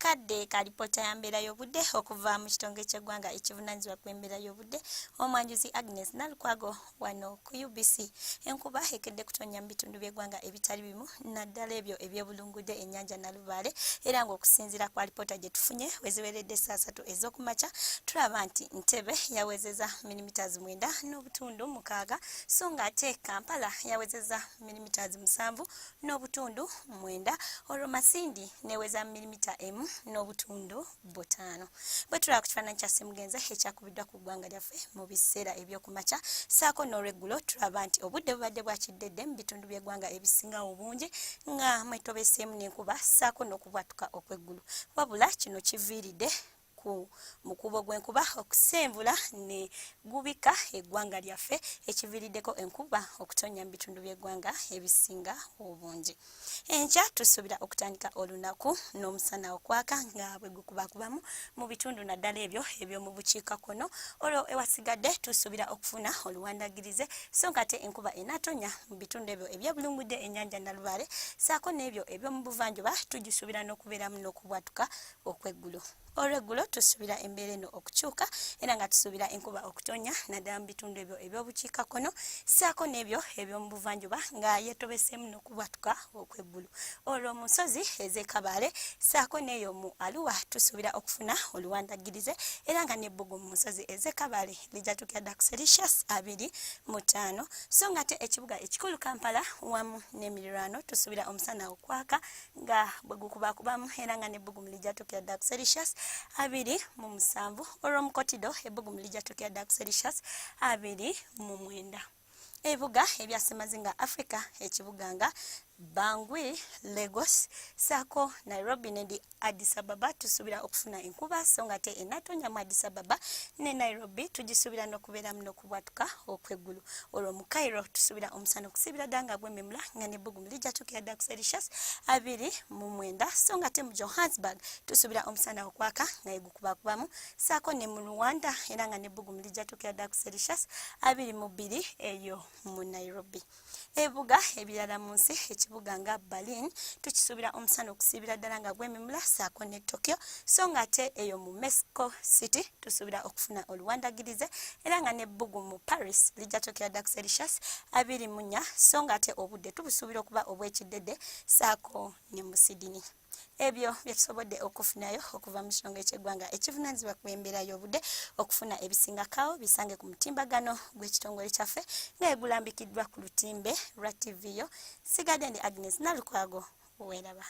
Kadde ka lipoota ya mbeera y'obudde okuva mu kitongole ky'eggwanga ekivunaanyizibwa ku embeera y'obudde. Omwanjuzi Agnes Nalukwago wano ku UBC. Enkuba ekedde kutonnya mu bitundu by'eggwanga ebitali bimu naddala ebyo ebyebulungudde ennyanja Nalubaale, era ng'okusinziira ku alipoota gye tufunye weziweredde saa 3 ez'okumakya, tulaba nti Ntebe yawezeza millimeters 9.6, so ng'ate Kampala yawezeza millimeters 7.9, olwo Masindi neweza milimita 1.5. Bwe tulaba ku kifaananyi kya Ssemugenze ekyakubiddwa ku ggwanga lyaffe mu biseera ebyokumakya saako n'olweggulo, tulaba nti obudde bubadde bwakiddedde mu bitundu by'eggwanga ebisinga obungi, nga mwetobeseemu n'enkuba saako n'okubwatuka okw'eggulu. Wabula kino kiviiridde ku mukubo gw'enkuba okusenvula ne gubika eggwanga lyaffe, ekiviiriddeko enkuba okutonnya mu bitundu by'eggwanga ebisinga obungi. Enkya tusuubira okutandika olunaku n'omusana okwaka nga bwe gukubakubamu mu bitundu naddala ebyo eby'omu bukiikakkono, olwo ewasigadde tusuubira okufuna oluwandagirize, so nga ate enkuba enaatonya mu bitundu ebyo ebyebulungudde ennyanja Nalubaale saako n'ebyo eby'omu buvanjuba tugisuubira n'okubeeramu n'okubwatuka okw'eggulu. Olweggulo tusuubira embeera eno okukyuka, era nga tusuubira enkuba okutonya naddala mu bitundu ebyo eby'obukiikakkono ssaako n'ebyo eby'omu buvanjuba nga yeetobeseemu n'okubwatuka okw'eggulu. Olwo mu nsozi ez'e Kabaale ssaako n'eyo mu Arua tusuubira okufuna oluwandagirize, era nga n'ebbugumu mu nsozi ez'e Kabaale lijja tuukira dda ku Celsius 25, so nga ate ekibuga ekikulu Kampala wamu n'emirirwano tusuubira omusana okwaka nga bwe gukubakubamu, era nga n'ebbugumu lijja tuukira ddala ku Celsius 27, olw'omukotido ebbugumu lijja tuukira ddala ku Celsius 29. Ebibuga ebya Ssemazinga Africa, ekibuga nga Bangui, Lagos saako Nairobi ne di Addis Ababa tusuubira okufuna enkuba, so nga ate enatonya mu Addis Ababa ne Nairobi tugisuubira n'okubeeramu n'okubwatuka okw'eggulu. Olwo mu Cairo tusuubira omusana okusiibira ddala nga gwememula, nga n'ebbugumu lijja tuukira ddala ku Celsius 29, so nga ate mu Johannesburg tusuubira omusana okwaka nga yegukubakubamu, saako ne mu Rwanda, era nga n'ebbugumu lijja tuukira ddala ku Celsius 22 eyo mu Nairobi. Ebibuga ebirala mu nsi, ekibuga nga Berlin tukisuubira omusana okusiibira ddala nga gwememula, saako ne Tokyo, so nga ate eyo mu Mexico City tusuubira okufuna oluwandagirize, era nga n'ebbugu mu Paris lijja tuukira ddala ku Celsius 24, so nga ate obudde tubusuubira okuba obw'ekiddedde, saako ne mu Sydney. Ebyo bye tusobodde okufunayo okuva mu kitongole ky'eggwanga ekivunaanyizibwa ku embeera y'obudde. Okufuna ebisingakawo bisange ku mutimbagano gw'ekitongole kyaffe nga egulambikiddwa ku lutimbe lwa TV yo. Sigadde ndi Agnes Nalukwago, weeraba.